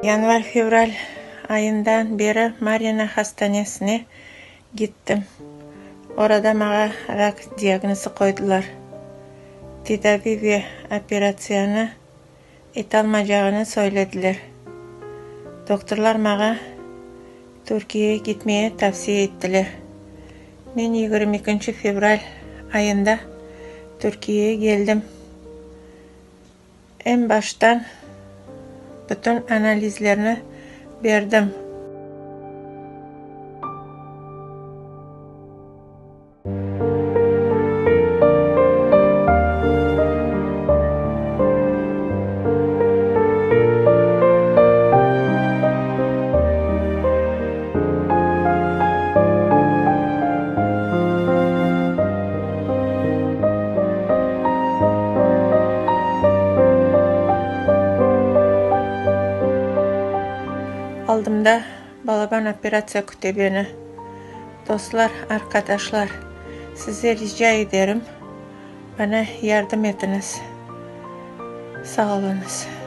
Yanvar-fevral ayından beri Maryina hastanesine gittim. Orada maña rak diagnozı qoydılar. Tedavi ve operatsiyanı etalmacağını söylediler. Doktorlar maña Türkiyege gitmege tavsiye ettiler. Men 22 fevral ayında Türkiyege geldim. Eñ baştan bütün analizlerni berdim. Aldımda balaban operatsiya küte beni. Dostlar, arqadaşlar, size rica ederim, bana yardım etiñiz. Sağ oluñız.